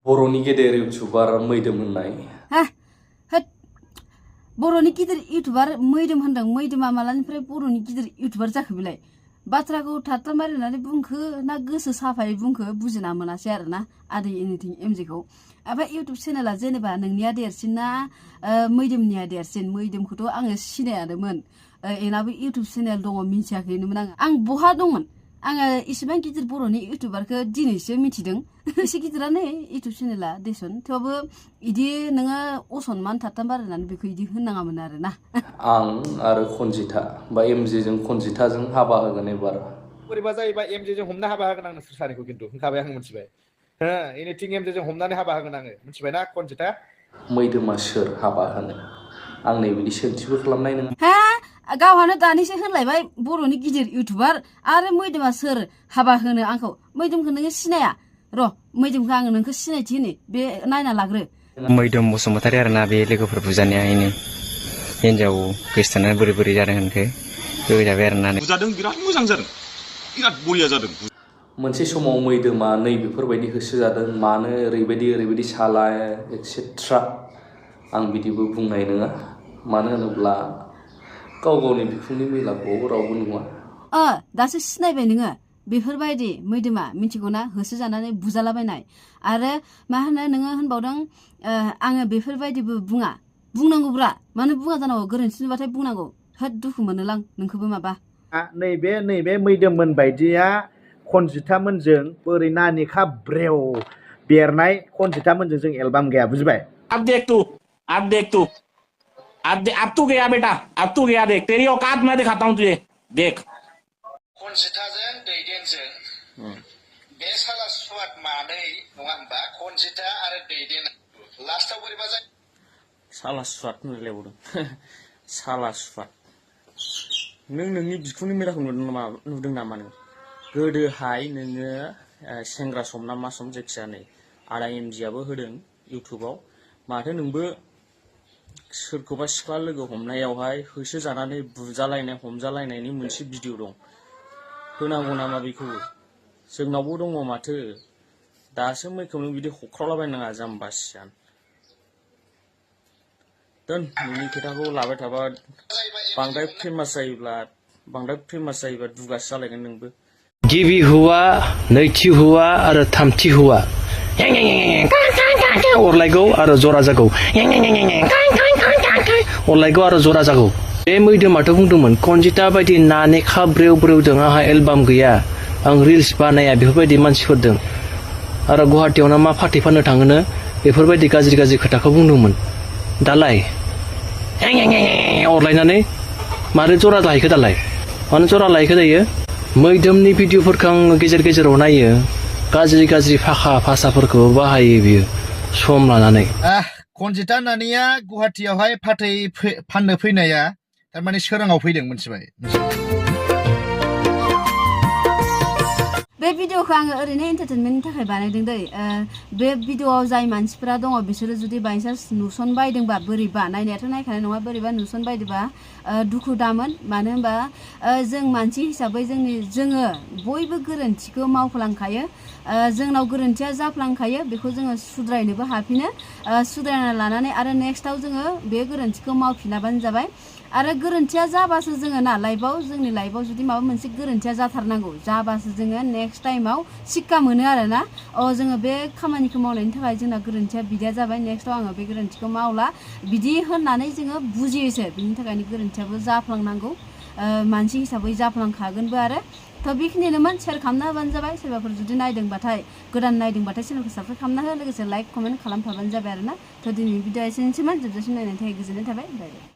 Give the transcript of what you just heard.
बर'नि गेदेर इउटुबार मैदोम होननाय बर'नि गिदिर इउटुबार मैदोम होनदों मैदोमा मालानिफ्राय बर'नि गिदिर इउटुबार जाखो बेलाय बाथ्राखौ थाट्टा मारिनानै बुंखो ना गोसो साफायै बुंखो बुजिना मोनासै आरोना आदै एनिथिं एमजेखौ ओमफ्राय इउटुब चेनेला जेनेबा नोंनिया देरसिन ना मैदोमनिया देरसिन मैदोमखौथ' आङो सिनायानोमोन एनाबो इउटुब चेनेल दङ मिथियाखैनोमोन आं बहा दंमोन आङो इसेबां गिदिर बर'नि इउटुबारखौ दिनैसो मिथिदों एसे गिदिरानो इउटुब चेनेला देसन थेवबो इदि नोङो असनमान थाट्टा मारिनानै बेखौ इदि होननाङामोन आरोना आं आरो खनजिथा बा एमजेजों खनजिथाजों हाबा होगोन एबार बोरैबा जायोबा एमजेजों हमना हाबा होगोन आं नोंसोर सानैखौ खिन्थु होनखाबाय आं मिथिबाय हो एनिथिं एमजेजों हमनानै हाबा होगोन आङो मिथिबायना खनजिथा मैदोमा सोर हाबा होनो आं नैबिदि सोंथिबो खालामनाय नङा हा गावहानो दानिसो होनलायबाय बर'नि गिदिर इउटुबार आरो मैदोमा सोर हाबा होनो आंखौ मैदोमखौ नोङो सिनाया र' मैदोमखौ आङो नोंखौ सिनायथि होनो बे नायना लाग्रो मैदोम बसुमतारी आरोना बे लोगोफोर बुजानाया इनो हिनजाव गोसथोनानै बोरै जादों होनखो होजाबाय आरोना बुजादों बिराद मोजां जादों बिराद बरिया जादों मोनसे समाव मैदोमा नैबेफोरबायदि होसोजादों मानो ओरैबायदि साला एक्सेट्रा आं बिदिबो बुंनाय नङा मानो होनोब्ला गाव गावनि बिखुंनि मैलाखौ रावबो नुवा दासो सिनायबाय नोङो बेफोरबायदि मैदोमा मिथिगौना होसोजानानै बुजालाबायनाय आरो मा होनो नोङो होनबावदों आङो बेफोरबायदिबो बुंनांगौब्रा मानो बुङा जानांगौ गोरोन्थि नुबाथाय बुंनांगौ होद दुखु मोनोलां नोंखौबो माबा नैबे मैदोममोन बायदिया खनजिथामोनजों बोरै नानिखा ब्रेव बेरनाय खनजिथामोनजों जों एलबाम गैया बुजिबाय अब देख तू अब तू गया बेटा अब तू गया देख तेरी औकात मैं दिखाता हूँ तुझे देख खनजिथाजों दैदेनजों बे साला सुवाद मानै नङा होमबा खनजिथा आरो दैदेन लास्टआव बोरैबा जायो साला सुवाद होनलायबावदों साला सुवाद नोंनि बिखुंनि मेलाखौ नुदों नामा नों गोदोहाय नोङो सेंग्रा सम ना मा सम जायखिया नै आदा एमजिआबो होदों इउटुबाव माथो नोंबो सोरखौबा सिख्ला लोगो हमनायावहाय होसोजानानै बुजालायनाय हमजालायनायनि मोनसे भिडिअ दं होनांगौ नामा बेखौबो जोंनावबो दङ माथो दासो मैखोमनो बिदि हख्रावलाबायनाङा जाम्बासियान दोन नोंनि खोथाखौ लाबाय थाबा बांद्राय फेमास जायोबा दुगासो जालायगोन नोंबो गिबि हौवा नैथि हौवा आरो थामथि हौवा अरलायगौ आरो जरा जागौ अरलायगौ आरो जरा जागौ बे मैदोमाथ' बुंदोंमोन खनजिथा बायदि नानेखा ब्रेवदों आंहा एलबाम गैया आं रिल्स बानाया बेफोरबायदि मानसिफोरदों आरो गुवाहाटियावनो मा फार्टि फाननो थाङोनो बेफोरबायदि गाज्रि खोथाखौ बुंदोंमोन दालाय अरलायनानै मारै जरा लाहैखो दालाय मानो जरा लाहैखो दायो मैदोमनि भिडिअफोरखौ आं गेजेराव नायो गाज्रि भाषाफोरखौ बाहायो बियो सम लानानै खनजिथा नानिया गुवाहाटियावहाय फाथै फाननो फैनाया थारमाने सोराङाव फैदों मिथिबाय बे भिडिअखौ आङो ओरैनो एन्टारटेनमेन्टनि थाखाय बानायदों दै बे भिडिअआव जाय मानसिफोरा दङ बिसोरो जुदि बायसान्स नुसनबायदोंबा बोरैबा नायनायाथ' नायखानाय नङा बोरैबा नुसनबायदोंबा दुखु दामोन मानो होनबा जों मानसि हिसाबै जोङो बयबो गोरोन्थिखौ मावफ्लांखायो जोंनाव गोरोन्थिया जाफ्लांखायो बेखौ जोङो सुद्रायनोबो हाफिनो सुद्रायना लानानै आरो नेक्स्टआव जोङो बे गोरोन्थिखौ मावफिनाबानो जाबाय आरो गोरोन्थिया जाबासो जोङो ना जोंनि लाइफआव जुदि माबा मोनसे गोरोन्थिया जाथारनांगौ जाबासो जोङो नेक्स्ट टाइमाव सिक्का मोनो आरोना जोङो बे खामानिखौ मावनायनि थाखाय जोंना गोरोन्थिया बिदिया जाबाय नेक्स्टआव आङो बे गोरोन्थिखौ मावला बिदि होननानै जोङो बुजियोसो बिनि थाखायनो गोरोन्थियाबो जाफ्लांनांगौ मानसि हिसाबै जाफ्लांखागोनबो आरो थ' बेखिनिनोमोन शेयार खालामना होबानो जाबाय सोरबाफोर जुदि गोदान नायदोंबाथाय चेनेलखौ साबस्क्राइब खालामना हो लोगोसे लाइक कमेन्ट खालामफाबानो जाबाय आरोना थ' दिनैनि भिडिअ एसेनोसैमोन जोबजासिम नायनायनि थाखाय गोजोननाय थाबाय बाय बाय